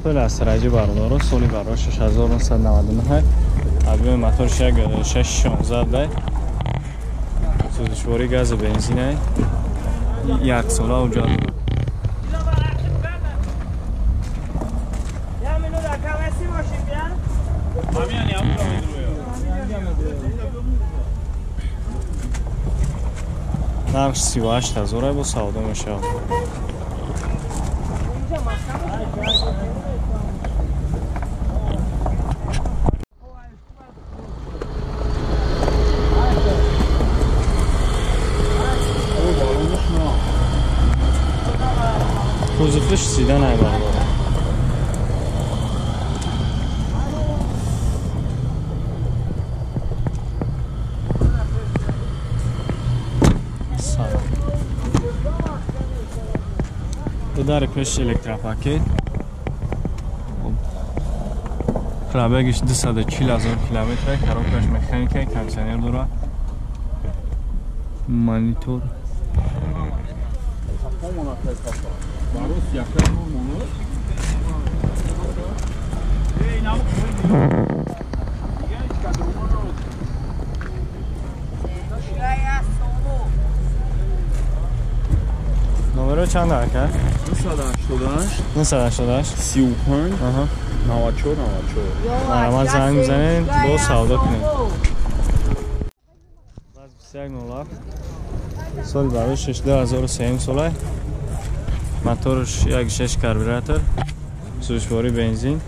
Opel Astra G бародаро, соли барои 6999, объёми моторш 1.616 дай. Сӯзишвории гази бензинай. Як сола уҷа дорад. Нарх 38 ҳазор бо савдо мешавад. Кузовиш седан ай бародаро. Дар пеш электропакет. Пробегиш 240 ҳазор километр, коробкаш механика, кондиционер дорад, монитор. Номеро чанд ака? 988 988 35 94 94. Марҳамат, занг бизанед, бо савдо кунед. 2107, соли барои 2003 сола, моторш 1.6 карбюратор, сӯзишвории бензин.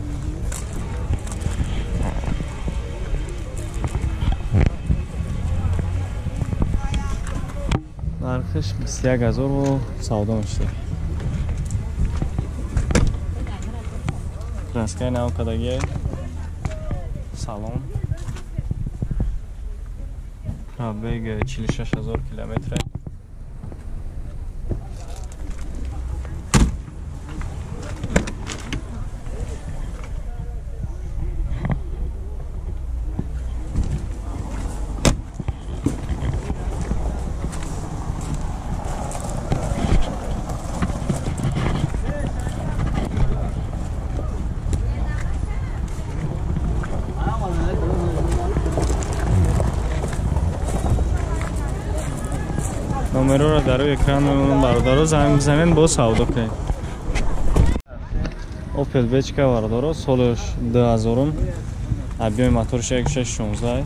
Нархиш 21 ҳазор бо савдо мешавад. Краскаи нав кардагиай. Салон. Пробег 46 ҳазор километр. Номерро дар рӯи экран мемонам, бародаро, занг бизанед, бо савдо кунед. Opel Vectra бародаро, солаш 2000, объёми моторш 1.616,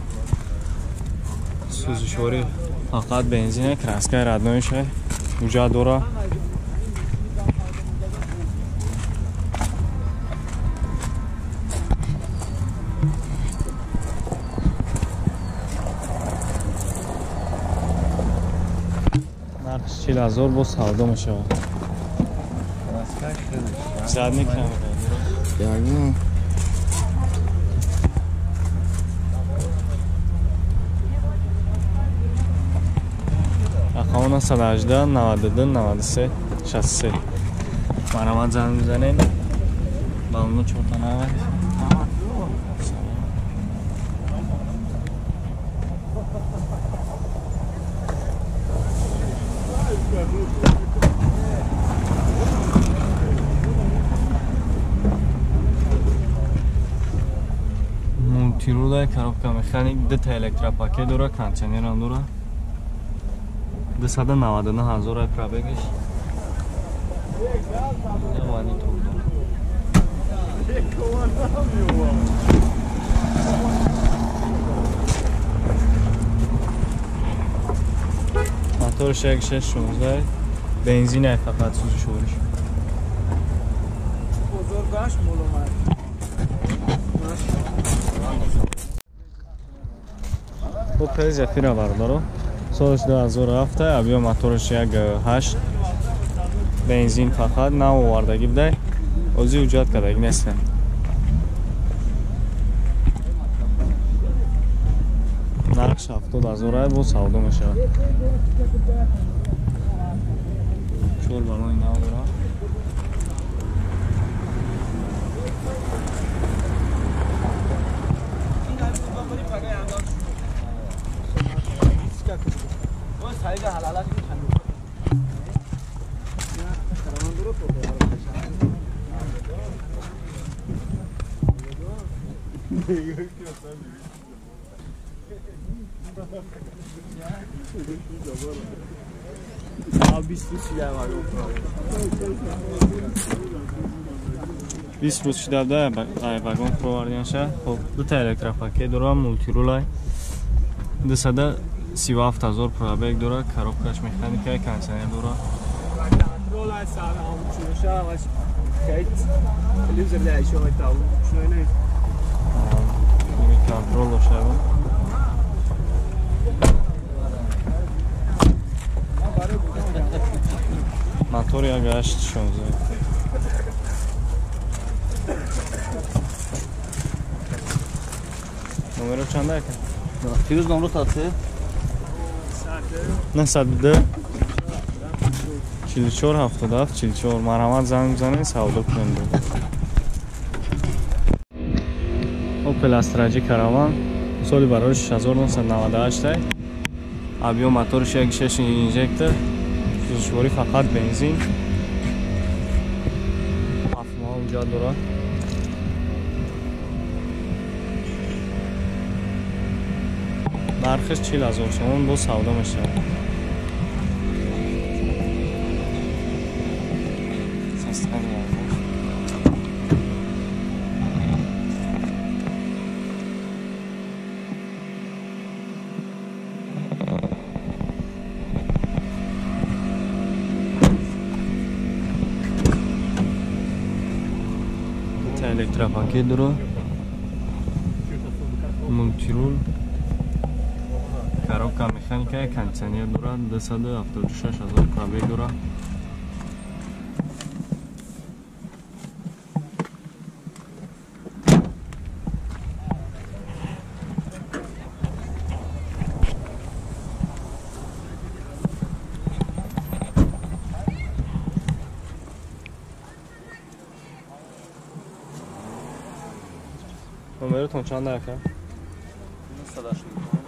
сӯзишворӣ фақат бензин, краскаи родноиша, ҳуҷҷат дора. Нарх 40 ҳазор бо савдо мешавад. Задний камера. Рақамона 118 92 93 63. Марҳамат, занг бизанед. Ба онҳо чорта навай. Мултируда, коробка механик, дута электропакет дора, кондиционерам дора. 299 ҳазор пробегиш. Монитор дора. Моторш 1.616, бензин фақат сӯзишвориш. Opel Zafira бародаро, солаш 2007, объём моторш 1.8, бензин фақат, нав овардагӣ будай, озӣ ҳуҷҷат кардагӣ нестем. Нархш 70 ҳазор бо савдо мешавад. Чор баллони нав дорад. Бист рӯз шуда вагон фуровардианша. Хоб, дута электропакет дора, мултирулай. 237 000 пробег дора, коробкаш механика, кондиционер дора. Контрол дошта. Мотор 1.8 16. Номеро чанда ака? Фирӯз номро садсе? 902 44 77 44. Марҳамат, занг бизанед, савдо кунем. Opel Astra J Caravan соли барори 6998. Объем моториш 1.6 инжектор, сӯзишворӣ фақат бензин. 7 моҳ ҳуҷҷат дорад. Нархиш 40 000 сомон, боз савдо мешавад. Электропакет дора, мултирул, коробка механика, кондиционер дора, 276 000 пробег дора. Номеротон чанд ака?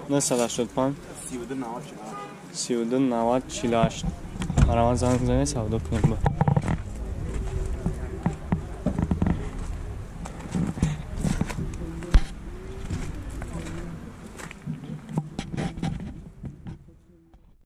985 32 90 48. Марҳамат, занг бизанед, савдо кунем.